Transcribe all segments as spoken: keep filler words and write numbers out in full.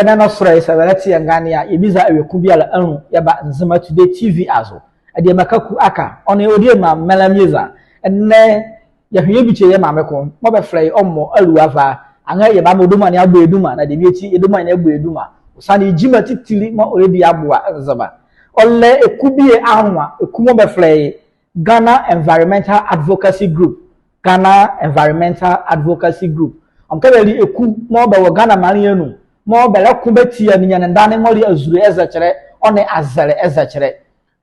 Ɛnɛ nɔsolɛ ye saa bɛlɛtie yɛ ngane a, yɛbiza awie ko biala anu yɛba Nzema Today T V azo. Adiema Kaku Aka, ɔ nee ɔdiema Mɛla Mieza. Ɛnɛ yɛhwe yɛbikye yɛ maame ko mɔɔ bɛfɛlɛ ye Ɔmɔ Aluava. Anrɛɛ yɛbamaa ɔ duma ne abɔ ye duma, na debie ati ɔ duma ne abɔ ye duma. Ɔsiane gyima titili mɔɔ ɔlɛdi aboa Nzema. Ɔlɛ eku bie anwo a, eku mɔɔ bɛfɛlɛ ye Ghana Environmental Advocacy Group. Ghana Environmental Advocacy Group. Ɔmkɛ bɛle eku mɔɔ bɛwɔ Ghana maanle ye anu mɔɔ bɛlɛko bɛtia ninyɛne ndane mɔɔ le azule ɛzɛkyelɛ, ɔ nee azɛlɛ ɛzɛkyelɛ.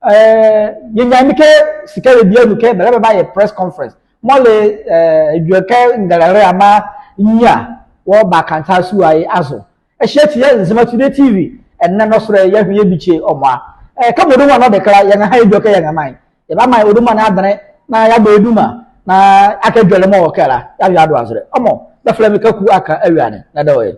Ɛɛ, yɛnyia ye mekɛ sikɛlɛ bie anu kɛ bɛlɛ bɛbayɛ press conference mɔɔ le, ɛɛ, edwɛkɛ ngɛlɛlɛ amaa nyia wɔ Bakanta sua ye azo. Ɛhye ati yɛ Nzema Today T V, ɛnɛ nɔsolɛ yɛhwe yɛbikye Ɔmɔ a. Ɛɛ, kɛmɔ ɔ duma ne ɔdekɛ la, yɛnrɛha ye edwɛkɛ yɛnrɛmaa ye. Yɛbamaa ye ɔ duma ne adenle, na yɛabɔ ye duma, na akee edwɛkɛ mɔɔ wɔ ɛkɛ la, yɛahwe yɛado azɛlɛ. Ɔmɔ, bɛfɛlɛ me Kaku Aka Awulae ne, na ɛdawɔ ye.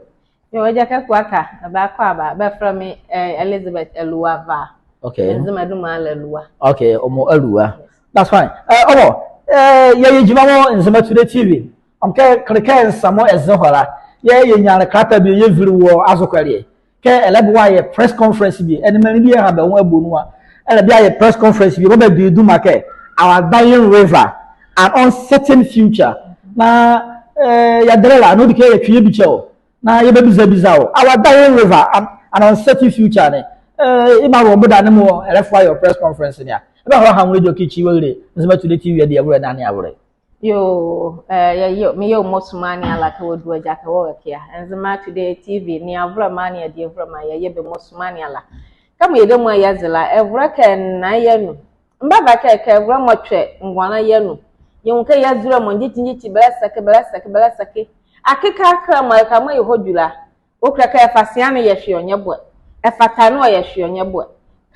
Yoo, Agya Kaku Aka, ɛbakɔ aba, bɛfɛlɛ me, ɛɛ, Elizabeth Aluava. Okay. Nzema duma la Alua. Okay, Ɔmɔ Alua. That's fine. Ɛɛ, Ɔmɔ, ɛɛ, yɛyɛ gyima wɔ Nzema Today T V. Ɔmkɛ kenle kɛ nsa mɔɔ ɛze hɔ la, yɛ, yɛnyianle kɛlata bie yɛvile wɔ azo kɔlɛ. Kɛ ɛlɛba ayɛ press conference bie, ɛnee menli bie ɛha bɛ nwo ɛbɔ nu a, ɛlɛba ayɛ press conference bie mɔɔ bɛde ye duma kɛ Our Dying River, An Uncertain Future. Na, ɛɛ, yɛdele la, na ɔdi kɛ yɛtwe yɛbikyɛ wɔ. Na yɛbabizabiza wɔ Our Dying River, An, An Uncertain Future ne. Ɛɛ, yemɔ a wɔ boda ne mɔɔ ɛlɛfa ayɛ press conference ne a, ɛbahɔle aha nwolɛ edwɛkɛ ekyi wɔ ɛlɛ. Nzema Today T V, ɛde awoleɛ na ɛnee awoleɛ. Yoo, ɛɛ, yɛyɛ, meyɛ wɔ mɔɔ somaa ne ala kɛ wɔdu agya kɛ wɔwɔ ɛkɛ a. Nzema Today T V, ne avolɛma ne adie avolɛma, yɛyɛ bɛ mɔɔ somaa ne ala. Kɛmɔ yɛdayɛ mɔɔ yɛze la, ɛvolɛ kɛ nna ye anu. Mbava kɛ, kɛ ɛvolɛ mɔɔ twɛ ngoane ye anu. Yɛnwu kɛ yɛ azule mɔ ngyikyi ngyikyi, bɛlɛsɛke, bɛlɛsɛke, bɛlɛsɛke. Akee kɛkala mɔɔ ɛka mɔɔ yɛhɔ du la, ɔkile kɛ ɛfa se a ne yɛhwe ɔ nyɛboɛ. Ɛfa ta ne ɔ yɛhwe ɔ nyɛboɛ.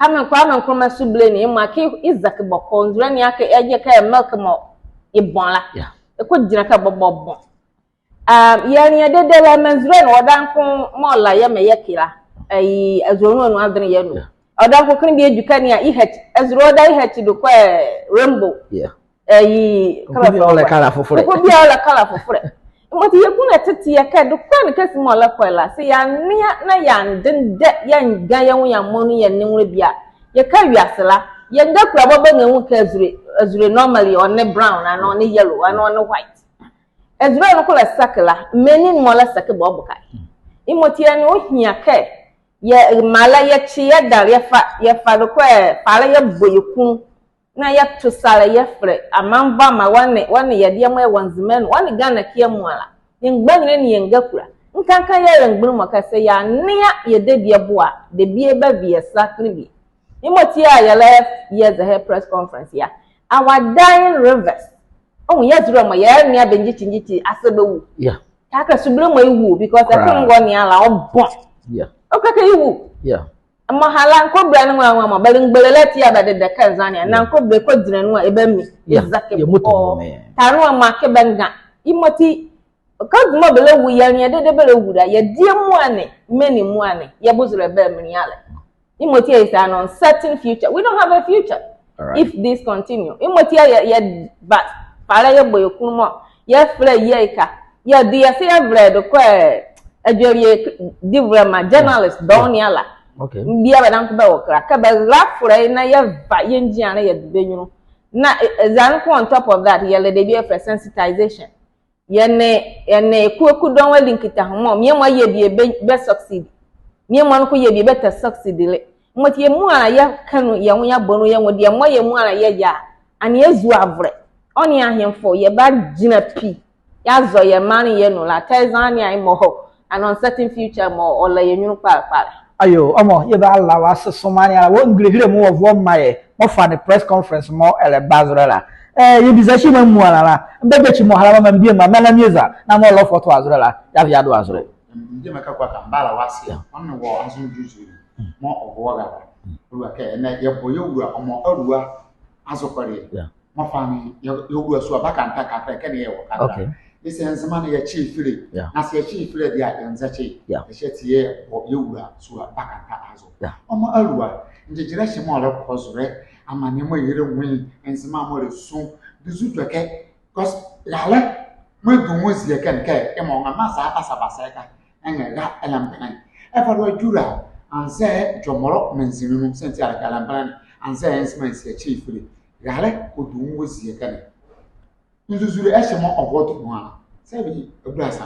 Kɛmɔ Kwame Nkrumah subule ne, yemɔ akee yezɛke bɔkɔɔ, nzule ne akee ɛgye kɛ milk mɔɔ yebɔ la. Yeah. Ɛkɔgyinla kɛ bɔbɔ bɔ. Um, yɛnlea dedee la, maa nzule ne ɔdaye nko mɔɔ la yɛmɛ yɛke la. Ɛyi, azule ne anu adenle ye anu. Yeah. Ɔdaye nko kenle bie edwɛkɛ ne a, yɛhye, azule ɔdaye yɛhye do kɔ, ɛɛ, rainbow. Yeah. Ɛyi, koko biala ɔlɛ kala fofolɛ. Koko biala ɔlɛ kala fofolɛ. Yemɔti yɛkunle tete yɛ kɛ, do kɔ ne kɛzi mɔɔ ɔlɛkɔ ye la, saa yɛanlea na yɛandendɛ, yɛanga yɛ nwo yɛamuanu yɛ ne nwolɛ bie a, yɛka wiase la, yɛ ngakula bɔbɔ ɛnga ɛnwu kɛ azule, azule normally ɔnle brown, anaa ɔnle yellow, anaa ɔnle white. Azule ne ko ɛlɛsɛke la, menli ne mɔɔ ɛlɛsɛke bɛ ɔboka. Yemɔti ɛnee ɔhyia kɛ, yɛmaa la yɛkye yɛdalɛ, yɛfa, yɛfa do kɔ, ɛɛ, fala yɛbɔ yɛ kunu. Na yɛto sale yɛfɛlɛ amanva amaa wɔnea, wɔnea yɛ deɛ mɔɔ yɛwɔ Nzema anu, wɔnea Ghana ɛkɛ amuala. Yɛ mgbanyinli nee yɛ ngakula. Nkanka yɛyɛ mgbanyinli mɔ kɛ saa yɛanlea yɛ debie bo a, debie bava yɛ sa kenle bie. Yemɔti a yɛlɛyɛ zɛhae press conference ye a. Our dying rivers. Ɔnwu yɛ azule mɔ yɛnlea bɛ ngyikyi ngyikyi, asa bɛwu. Yeah. Kɛkala subule mɔ yewu, because ɛke ngɔ ne ala ɔbɔ. Yeah. Ɔkile kɛ yewu. Yeah. Mɔɔ ɛha la, nkobile ne nwonla nwonla mɔ, bɛle mgbole la ati a bɛdedɛ kɛ nzane a, na nkobile kɔgyinla nu a, ɛbami. Yeah, ɛzɛke bɔkɔɔ. Ta nu a mɔɔ akee bɛnga. Yemɔti, kɛzi mɔɔ bɛlɛwu, yɛnlea dedee bɛlɛwu la, yɛ deɛ amuala ne, menli amuala ne, yɛ bozolɛ bɛmmaanle yɛ la. Yemɔti a, it's an uncertain future. We don't have a future if this continue. Yemɔti a yɛ, yɛba, fala yɛbɔ yɛ kunu mɔ, yɛfɛlɛ ye ɛke a, yɛde yɛ se yɛvolɛ do kɔ, ɛɛ, adwelie divolɛma, journalist, dɔɔnwo ne ala. Okay. Bie a bɛdayɛ nko bɛwɔ ɛke la. Kɛ bɛrɛla folɛ ye na yɛva yɛ ngyia la yɛde bɛ nyunlu. Na, ɛɛ, ɛzane nko on top of that, yɛlɛ debie a yɛfɛlɛ sensitization. Yɛ nee, yɛ nee eku eku dɔɔnwo ali nkitaho mɔɔ, bie mɔɔ ayɛ bie bɛ, bɛ succeed. Bie mɔɔ noko yɛ bie bɛta succeed le. Yemɔti yɛ muala yɛka nu, yɛ nwo yɛabɔ nu, yɛnwu deɛ mɔɔ yɛ muala yɛyɛ a, ɛnee yɛzua avolɛ. Ɔ nee ahemfo, yɛbagyinla pi. Yɛazɔ yɛ maanle ye anu la, tɛ ɛzane a yemɔ hɔ, an uncertain future mɔɔ ɔlɛ yɛ nyunlu kpalɛ kpalɛ. Ayo, Ɔmɔ, yɛbala wɔ ase somaa ne ala, wɔ ngilehile mɔɔ wɔvo maa yɛ, mɔɔ fane press conference mɔɔ ɛlɛba zolɛ la. Ɛɛ, yɛbiza kyi maa muala la, mbɛgbe kyi mɔɔ ɛhala maa me biema, Mɛla Mieza, na mɔɔ ɔlɔfo ɔto azolɛ la, yɛava yɛado azolɛ. Mbiema Kaku Aka, mbala wɔ ase, ɔ nee wɔ anzodwo zule mɔɔ ɔvo wɔ ɛkɛ la. Ɔluakɛ, ɛnɛ, yɛbɔ yɛ Owula, Ɔmɔ Owula, azo kɔlɛ. Yeah. Mɔɔ fa nee yɛ, yɛ Owula Sua Bakanta Carter, ɛkɛ ne yɛwɔ Carter. Okay. Yɛse Nzema ne yɛkye ye file. Yeah. Na saa yɛkye ye file deɛ a, yɛnzɛkye ye. Yeah. Ɛhye ati yɛbɔ yɛ Owula Sua Bakanta azo. Yeah. Ɔmɔ Owula, ngyegyelɛ ɛhye mɔɔ ɔlɛkɔ zolɛ, amaneɛ mɔɔ yɛlɛnwu ye, Nzema mɔɔ ɛlɛsu, duzu edwɛkɛ, 'cause ralɛ mɔɔ ɛdu nwo ɛzi ye ɛkɛ ne kɛ, yemɔ ɔnrɛmaa zɛhae basabasa ɛkɛ a, ɛnrɛra ɛlɛmbenle. Ɛva do adwu la, anzɛɛ Jɔmɔlɔ maanzinli nu, sɛnti a le Galamsey ne, anzɛɛ Nzema nsiakyi efile. Raalɛ ɔdu nwo zie ɛkɛ ne. Nzuzulɛ ɛhye mɔɔ ɔwɔ do nu ala, sɛ bie ɛbula sa.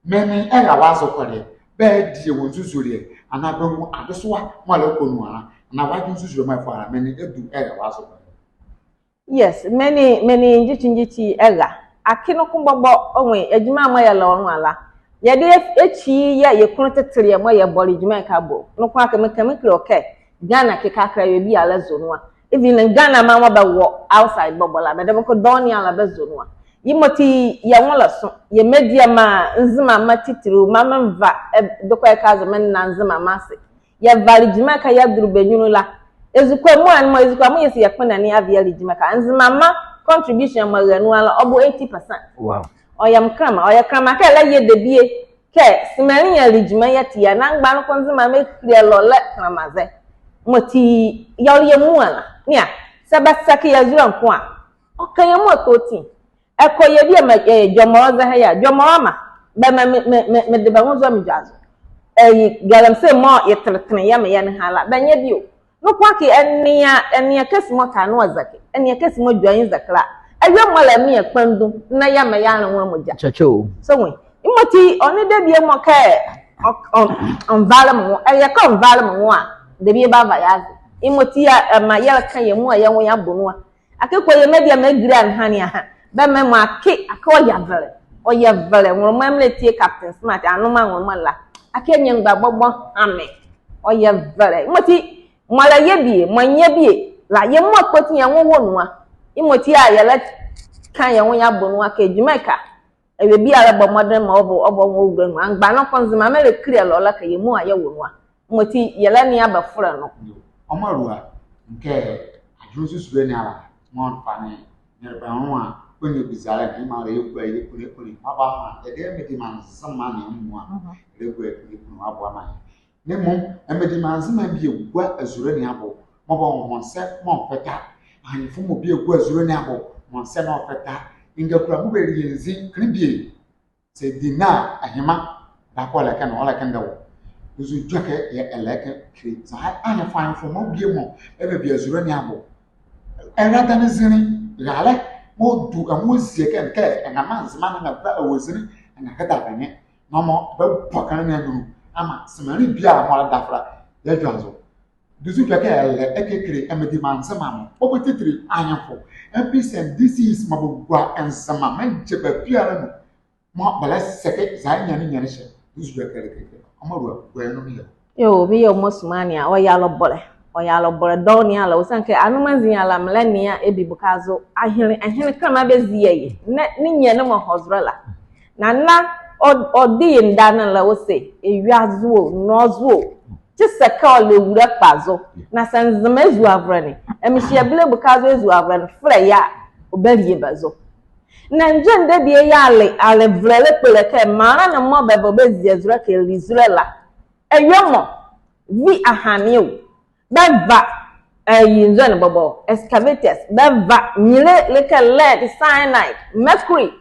Menli ɛra wɔ azo kɔlɛ, bɛdie wɔ nzuzulɛ, anaa bɛnwu adesoa mɔɔ ɛlɛkɔ nu ala, anaa wɔ adwenle nzuzulɛ mɔɔ ɛfa ala, menli ɛdu ɛra wɔ azo kɔlɛ. Yes, menli, menli ngyikyi ngyikyi ɛra. Akee noko bɔbɔ, ɔnwo ye, agyima mɔɔ yɛlɛ wɔ nu ala. Yɛdayɛ ekyi yɛ yɛ kunlu teteleɛ mɔɔ yɛbɔle gyima ɛkɛ abɔ. Noko akee mekɛ mekile wɔ kɛ Ghana kɛkala awie biala zo nu a. Even Ghana mra mɔɔ bɛwɔ outside bɔbɔ la, bɛdabɛ noko dɔɔnwo ne ala bɛzo nu a. Yemɔti yɛ nwolɛ so, yɛ mediema, Nzemama titili, maa menva, ɛ, dɔkɔ ɛkɛ azo menna Nzemama ase. Yɛvale gyima ɛkɛ yɛdole bɛ nyunlu la. Ezukoa amuala ne mɔ, ezukoa mɔɔ yɛse yɛkpondɛ ne yɛava yɛale gyima ɛkɛ. Nzemama contribution mɔɔ ɛra nu ala, ɔbo eighty percent. Wow. Ɔyɛ me kɛnlɛma, ɔyɛ kɛnlɛma kɛ ɛlɛyɛ debie kɛ simenli yɛle gyima yɛti ye, na mgbanyɛ noko Nzemama ɛkile ɛlɔlɛ kɛnlɛma zɛ. Yemɔti yɛle yɛ muala. Nea, sɛ bɛsɛke yɛ azule nko a, ɔka yɛ muala kɔsɔɔti. Ɛkɔ yɛ bie mɔɔ, ɛ, Jɔmɔlɔ zɛhae a, Jɔmɔlɔma, bɛmaa me, me, me, mede bɛ nwo zo a medwazo. Ɛyi, Galamsey mɔɔ yɛteletele yɛmaa yɛ ne ala, bɛnyɛ bie o. Noko akee ɛnea, ɛnea kɛsi mɔɔ ka nu ɔzɛkye, ɛnea kɛsi mɔɔ dwu a yenzɛkye la. Awie mɔɔ la mie kpandum, na yɛmaa yɛanle nwolɛ mɔɔ gya. Kyɛkyɛ o. So nwo ye. Yemɔti, ɔnle debie mɔɔ kɛ, ɔ, ɔ, ɔnvale me nwo, ɛyɛ kɛ ɔnvale me nwo a, debie bɛava ye aze. Yemɔti a, ɛmaa yɛlɛka yɛ muala yɛ nwo yɛabɔ nu a. Akee kɔ yɛ mediema ɛgile ɛnehane a, bɛmaa mɔɔ akee, akee ɔyɛ vɛlɛ. Ɔyɛ vɛlɛ, nwolɛ mɔɔ ɛmele tie Captain Smart, anoma nwolɛ mɔɔ la. Akee ɛnyɛ mgba bɔbɔ ɛha me. Ɔyɛ vɛlɛ. Yemɔti, mɔɔ la yɛ bie, mɔɔ nyɛ bie, la yɛ muala kpoti yɛ nwo wɔ nu a. Yemɔti a yɛlɛka yɛ nwo yɛabɔ nu a kɛ gyima ɛkɛ. Awie biala bɔ mɔdenle maa ɔbo, ɔbo nwo ɔgua nu a. Mgbanyɛ noko Nzemama ɛlɛkile ɛlɔlɛ kɛ yɛ muala yɛwɔ nu a. Yemɔti yɛlɛnea bɛ folɛ nu. Ɔmɔ Alua, mekɛ adwenle nzuzulɛ ne ala, mɔɔ ɔfa ne nyɛlɛba nloa, kpanyie biza la, ne maa la yɛgua yɛ kunlu yɛ kunlu, mɔɔ aba maa, yɛdayɛ mediema Nzema ne amuala, yɛlɛgua yɛ kunlu yɛ kunlu, mɔɔ aba maa yɛ. Na emu, mediema Nzema bie gua azule ne abo, mɔɔ bɛnwu nwonsɛ mɔɔ fɛta. Ahenfo mɔ bie gua azule ne abo, nwonsɛ mɔɔ fɛta. Ngakula mɔɔ bɛle yɛ nzi, kenle bie. Sɛ ɛdi na ɛhye a, ɔdaye kɛ ɔlɛkɛ ne, ɔlɛkɛ ne dɛ wɔ. Nzo edwɛkɛ yɛɛ ɛlɛkɛ kile. Saa ahenfo ahenfo mɔ bie mɔ ɛbabie azule ne abo. Ɛradane zinli, raalɛ mɔɔ du ɛnwo zie ɛkɛ ne kɛ ɛnlɛma Nzema ne ɛva ɛwɔ zinli, ɛnlɛkɛda bɛ nye. Na ɔmɔ bɛbɔ kenle ne anyunlu amaa simenli biala mɔɔ ɛlɛda ɛfɛlɛ, yɛdwazo. Duzu edwɛkɛ ɛlɛ ɛkɛ kile mediema Nzema mɔ, ɔbɔ titili ahenfo, MPs and DCs mɔɔ bɛgua Nzema mɔɔ ɛgya bɛ biala nu. Mɔɔ bɛlɛsɛkye zɛhae ninyɛne ninyɛne ɛhye, duzu edwɛkɛ ɛlɛ ɛkɛ kile. Ɔmɔ Alua, gua ye nu meyɛ. Yoo, meyɛ ɔ mɔɔ sumane a, ɔyɛ alɔbɔlɛ. Ɔyɛ alɔbɔlɛ dɔɔnwo ne ala, ɔsiane kɛ anoma nzinli ala melɛnea bie boka zo, ahenle, ahenle kɛnlɛma bɛzie ye. Na ninyɛne mɔɔ ɛhɔ zolɛ la. Na, na, ɔ, ɔde ye ndane la ɔse, ewiazo o, nɔzo o. Kyesɛ kɛ ɔlɛ ewule kpa zo. Na sɛ Nzema azuavolɛ ne, ɛmehye bie boka zo azuavolɛ ne folɛ ye a, ɔbalie bɛ zo. Na ngyɛnda bie yɛɛ ale, ale ɛvolɛ la kpole kɛ, maanle ne mɔɔ bɛva bɛzie zolɛ kɛ ɛle zolɛ la. Awie mɔ, vi ahane o. Bɛva, ɛyi nzɔne bɔbɔ, excavators, bɛva nyile le kɛ lead, cyanide, mercury.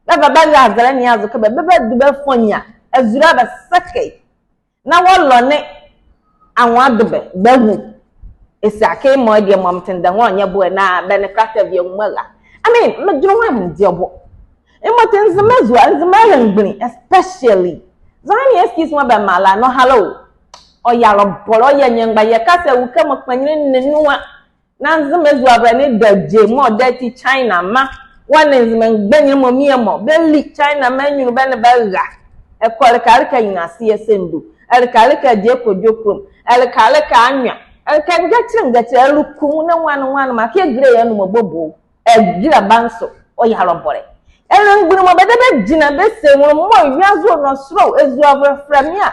Bɛva bɛra azɛlɛ ne azo kɛ bɛ, bɛ, bɛdu bɛfɔ nyia, azule a bɛsɛkye. Na wɔlɔne anwo ado bɛ, bɛawu. Ese akee mɔɔ ɛdeɛ mɔɔ metendɛ nwolɛ nyɛboɛ na bɛ ne kɛlata bie anwuma ɛra. I mean, medwenle nwo a mendeɛ ɔ bo. Yemɔti Nzema azua, Nzema arelemgbunli, especially. Zɔhane excuse mɔɔ bɛmaa la, nɔhalɛ o. Ɔyɛ alɔbɔlɛ, ɔyɛ nyɛmgba, yɛka sɛ ɛwɔ ɛke mɔɔ kpanyinli ɛnle nu a. Na Nzema azuavolɛ ne dagye mɔɔ dati China mra. Wɔ nee Nzema mgbanyinli mɔ mie mɔ, bɛli China mra anyunlu bɛ nee bɛra. Ɛkɔ ɛleka ɛleka Nyaseɛ Sɛndu. Ɛleka ɛleka Agyie Kodwo Kurom. Ɛleka ɛleka Anwea. Ɛleka ngɛkyile ngɛkyile, ɛleka Kum ne nwane nwane, maa kɛ ɛgile ye anu mɔ bɔbɔ. Ɛgile ba nso, ɔyɛ alɔbɔlɛ. Ɛrelemgbunli mɔɔ bɛdabɛ bɛgyinla bɛse nwolɛ mɔɔ ewiazo nɔsolɛ azuavolɛ fɛlɛ me a,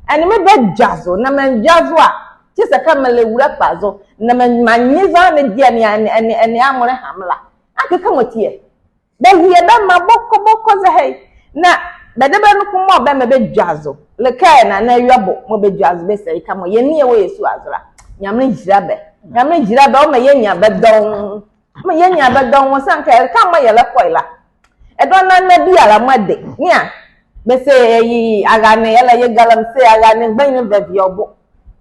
ɛnee me bɛdwazo, na mendwazo a, kyesɛ kɛ melɛ ewule kpa zo, na me, manyezɔ a ne deɛ ɛnee, ɛnee, ɛnee amole ɛha me la. Akee kɛmɔ ti ɛ. Bɛhye bɛmaa bɔkɔ bɔkɔ zɛhae. Na bɛdabɛ noko mɔɔ bɛmaa bɛdwazo. Le kɛ Nana Awiabo mɔɔ bɛdwazo bɛse ye kɛmɔ, yɛ nee yɛwɔ yɛ sua zo la. Nyamenle nhyila bɛ. Nyamenle nhyila bɛ, ɔmaa yɛnyia bɛ dɔɔnwo. Ɔmaa yɛnyia bɛ dɔɔnwo, ɔsiane kɛ ɛleka mɔɔ yɛlɛkɔ ye la, ɛdawɔ Nana biala mɔɔ ɛde. Nea, Bɛse ɛye arane, ɛlɛyɛ galamsey arane, mgbanyinli bɛvi ɔ bo.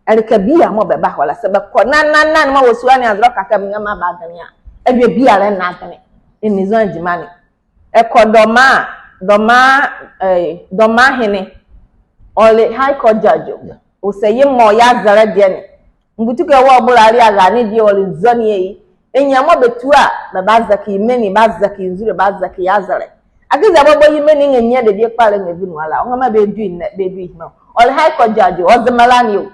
Ɛleka biala mɔɔ bɛbahɔ la, saa bɛkɔ na, na, na, na mɔɔ wɔ sua ne azɛlɛ ɔka kɛ menli mmaa bɛadɛne a, awie biala ɛnla adɛne. Ɛnle zɔhane gyima ne. Ɛkɔ Dɔmaa, Dɔmaa, eh, Dɔmaa hene, ɔle High Court judge o. Yeah. Ɔse ye mɔɔ yɛ azɛlɛ deɛ ne, mbutuke wɔ ɔbolo a, ɛlɛyɛ arane deɛ, ɔle nzɔne ayi. Anyia mɔɔ bɛtua a, bɛbazɛkye ye menli, bɛazɛkye ye nzule, bɛazɛkye ye azɛlɛ. Akee eza bɔbɔ ye menli ɛnrɛnyia debie kpalɛ ɛnrɛvi nu ala. Ɔnrɛmaa bɛdua ye nɛ, bɛdua ye hima o. Ɔle High Court judge o, ɔze mbɛla ne o.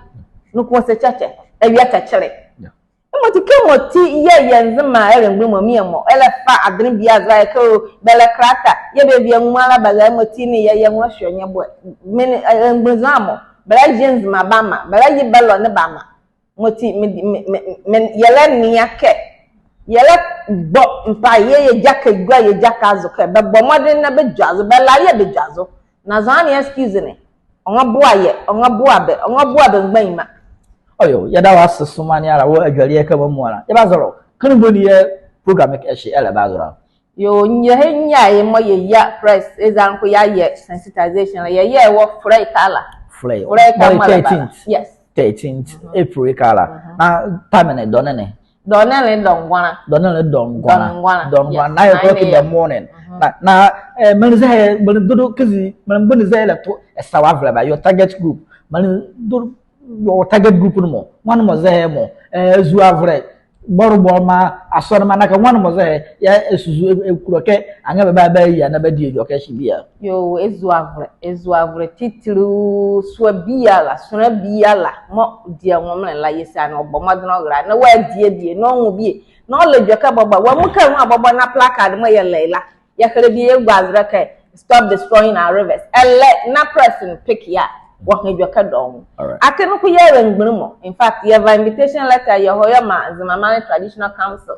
Noko ɔse kyɛkyɛ, awie tɛkyɛlɛ. Yeah. Yemɔti kɛmɔti yɛɛ yɛ Nzema ɛlɛngbunli mɔ, mɔɔ yemɔ ɛlɛfa adenle biala zɛkɛ o, bɛlɛkɛlata, yɛɛ bɛvi ɛ nwolɛ la bɛra yemɔti ne yɛ, yɛ nwolɛ ɛhye ɔ nyɛboɛ. Menli, ɛ, ɛlɛngbunli zɔhane mɔ, bɛlɛye Nzema bɛamaa, bɛlɛye bɛlɔ ne bɛamaa. Yemɔti, me, me, me, me, yɛlɛnea kɛ, yɛlɛbɔ mpaeɛ, yɛgyakɛ gua, yɛgyakɛ azo kɛ bɛbɔ mɔdenle na bɛdwazo, bɛlale a bɛdwazo. Na zɔhane ne excuse ne, ɔnrɛboa yɛ, ɔnrɛboa bɛ, ɔnrɛboa bɛ mgbanyima. Ɔyɔ, yɛda wɔ ase somaa ne ala wɔ adwelie ɛkɛ mɔ amuala. Yɛbazɛlɛ wɔ kenle boni yɛɛ program ɛhye ɛlɛba azɛlɛ. Yoo, yɛhye nyiaeɛ mɔɔ yɛyia press, eza noko yɛayɛ sensitization la, yɛyɛɛ wɔ Flay Kala. Flay. Flay Kala mɔɔ ɛlɛba la. Thirteenth. Yes. Thirteenth, mhm, April Kala. Mhm. Na time ne dɔnenle? Dɔnenle dɔngɔnla. Dɔnenle dɔngɔnla. Dɔngɔnla. Dɔngɔnla. Yes. Na yɛkɔ nine a.m. in the morning. Mhm. Na, na, eh, menli zɛhae, menli dodo kɛzi, menli boni zɛhae ɛlɛto ɛ sa wɔ avolɛ bɛ, your target group. Menli dodo, your target group ne mɔ. Nwane mɔ zɛhae mɔ, eh, azuavolɛ, bɔlebɔlɛma, asɔne mɔ, anka nwane mɔ zɛhae, yɛɛ ɛsusu ɛ, ɛkulo kɛ, anrɛɛ bɛba bɛayia na bɛadi edwɛkɛ ɛhye biala. Yoo, azuavolɛ, azuavolɛ titili, sua biala, sonla biala mɔɔ ɔdi ɛ nwolɛ la, yɛse anee ɔbɔ mɔdenle ɔrɛla, na wɔadie bie, na ɔnwu bie, na ɔla edwɛkɛ bɔbɔ, wɔamuka ɛ nwo a bɔbɔ na placard mɔɔ yɛlɛ ye la, yɛkɛlɛ bie yɛgua azɛlɛ kɛ, "Stop destroying our rivers." Ɛlɛ na press ne pick ye a, wɔha edwɛkɛ dɔɔnwo. All right. Akee noko yɛ ɛlɛngbunli mɔ. In fact, yɛva invitation letter yɛhɔ yɛmaa Nzema Manle Traditional Council.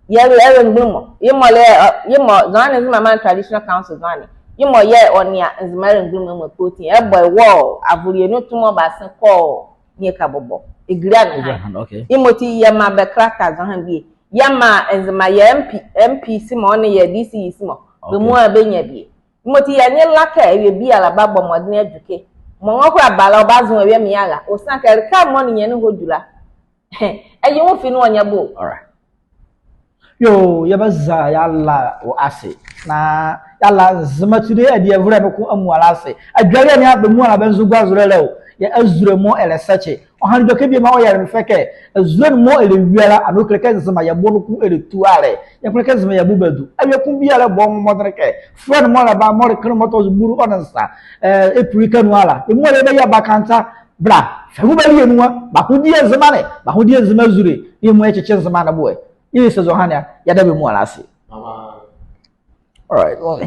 Yɛ, yɛ ɛlɛngbunli mɔ. Yemɔ ɛlɛ, ɔ, yemɔ, zɔhane Nzema Manle Traditional Council zɔhane. Yemɔ yɛɛ ɔnea Nzema ɛlɛngbunli mɔ mɔ kpoti. Ɛbɔ ye wɔ avolɛ ɛ nu tumu ɔ base kɔ nieka bɔbɔ. Ɛgila ne han. Okay. Yemɔti yɛmaa bɛ kɛlata zɔhane bie. Yɛmaa Nzema yɛ MP, MPs mɔ nee yɛ DCEs mɔ. Okay. Bɛ muala bɛnyia bie. Yemɔti yɛnle la kɛ awie biala bɛabɔ mɔdenle adwuke. Mɔɔ ɔnrɔ kola bala ɔbazo awie mɔɔ yɛra. Ɔsiane kɛ ɛleka mɔɔ ninyɛne hɔdu la, ɛye nwo fi nu wɔ nyɛbo. All right. Yoo, yɛbaza yɛala wɔ ase. Na yɛala Nzema Today adielɛ noko amuala ase. Adwelie ne a bɛ muala bɛnzo gua zolɛ la o. Yɛɛ azule mɔɔ ɛlɛsɛkye. Ɔhanle edwɛkɛ bie maa ɔyɛle me fɛ kɛ, azule ne mɔɔ ɛlɛwie la, ɛnee ɔkile kɛ Nzema yɛ bo noko ɛlɛtu ala. Yɛkpondɛ kɛ Nzema yɛ bo badu. Awie ko biala bɔ ɔ nwo mɔdenle kɛ, folɛ ne mɔɔ ɛlɛba, mɔɔ le kenle mɔɔ tɔ zo bulu ɔ nee nsa, eh, April ɛkɛ nu ala. Yemɔ ɛlɛyɛ bɛyia bakanta, bɛla, fa ɛ nwo bɛli ɛ nu a, bɛahodi ɛ Nzema ne, bɛahodi ɛ Nzema azule, yemɔ ɛkyekyɛ Nzema ne boɛ. Yɛse zɔhane a, yɛda bɛ muala ase. All right, well,